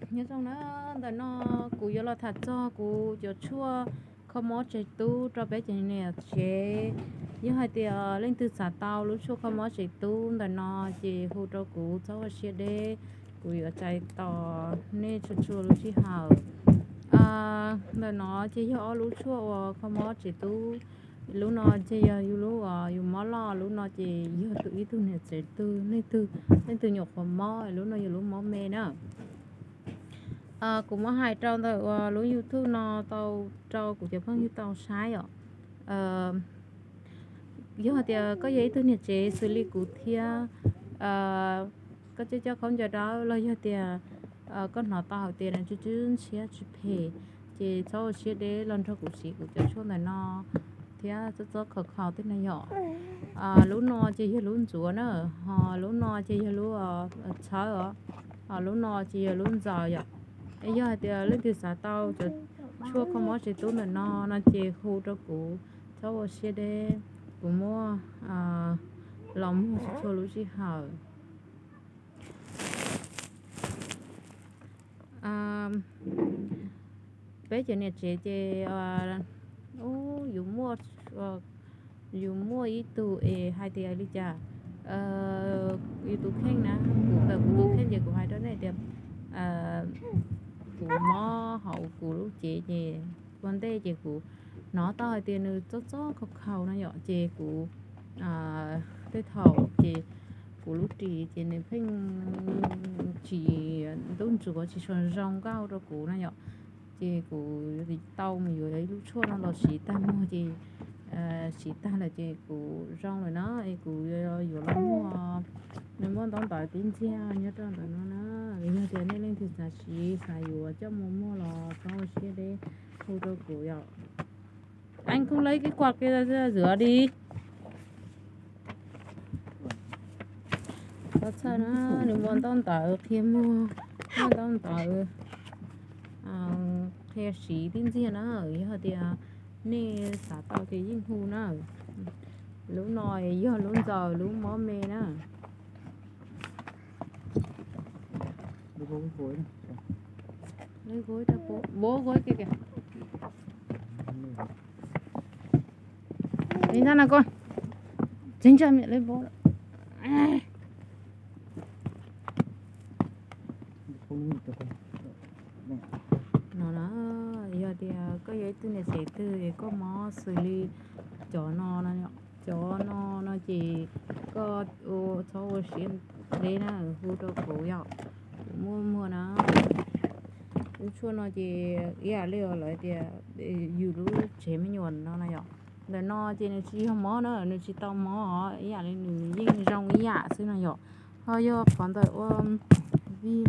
Nyob zoo na, ntawm no kuv yuav los tham txog kuv cov tshuaj kho mob tsev tub rau peb cov niam tsev. Yog hais tias leej twg xav tau lub tshuaj kho mob tsev tub ntawm no ces hu rau kuv txhob ua siab deb, kuv yuav txais tos nej txhua txhua lub sij hawm. Ntawm no ces yog ob lub tshuaj uas kho mob tsev tub. Lub no ces yog yus lub uas yus mob loj, lub no ces yog tus ib tug niam tsev twg, leej twg, leej twg nyuam qhuav mob, lub no yog lub mob me na. Kuv muab hais rau ntawm uas lub YouTube no tau rau kuv cov phooj ywg tau saib os. Yog hais tias koj yog ib tug niam tsev xws li kuv thiab, koj coj coj khaub ncaws dawb los yog tias koj hnov tau hais tias nws tsw tsw ntshiab tsis phem, ces txhob ua siab deb los nrog kuv siv kuv cov tshuaj ntawm no thiab txob txob khaus khaus tej no yom. Lub no ces yog lub ntxuav na, ho lub no ces yog lub txhawb os, ho lub no ces yog lub ntxaws yom. Es yog hais tias leej twg xav tau cov tshuaj kho mob tsev tub ntawm no no ces hu rau kuv, txhob ua siab deb, kuv muaj los muag txhua lub sij hawm. Peb cov niam tsev ces yus muaj, yus muaj ib tug es hais tias li cas, yus tus kheej na, kuv ntawm kuv tus kheej ces kuv hais rau nej tias kuv mob hauv kuv lub cev ces ua ntej ces kuv hnov tau hais tias nws txob txob khaus khaus no yom, ces kuv tej thaum ces kuv lub ris ces nws pheej tsis ntub ntsuav tsis sov zoo nkauj rau kuv no yom. Ces kuv tau mus yuav ib lub tshuaj no los siv tag muag ces siv tag lawm ces kuv zoo lawm na, es kuv yuav los muag, nws muaj ntaub ntawv tib ntxiag nyob rau ntawm no na. Yog tias nej leej twg xav siv xav yuav coj mus muag los txhob ua siab deb, hu rau kuv yom. Anh không lấy cái quạt kia ra rửa đi. Txhob txhawj na, nws muaj ntaub ntawv qhia muag, muaj ntaub ntawv qhia siv tib ntxiag na. Yog tias nej xav tau ces yeej hu na. Lub no yog lub ntxaws lub mob me na. Bố gối kìa. Đến ra nào con. Tránh cha mẹ lấy bố. No na, yog tias koj yog ib tug niam tsev twg es koj mob xws li cov no, cov no no ces koj txhob ua siab deb na, hu rau kuv yom, kuv muaj muag na. Lub tshuaj no ces ib yam li lawv tias yus lub tsev me nyuam no na yom. Ntawm no ces nws tsis yog mob na, nws tsis tau mob os, ib yam li nws yeej zoo ib yam xwb no yom. Ho yog qhov ntawm ua vij,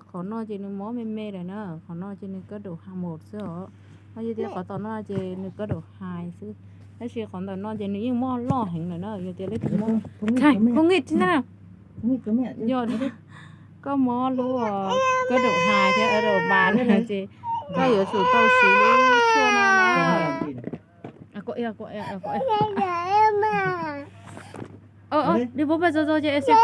qhov no ces nws mob me me lawm na, qhov no ces nws kab daum ha mus xwb os. Ho yog tias qhov tom no ces nws kab daum hais xwb, tab sis qhov ntawm no ces nws yeej mob loj heev lawm na. Yog tias leej twg mob, không nghe chứ nào. Yog koj mob lub kab daum hais thiab kab daum bas no ces koj yuav tsum tau siv lub tshuaj no na. Đi bố về rồi rồi chị sẽ.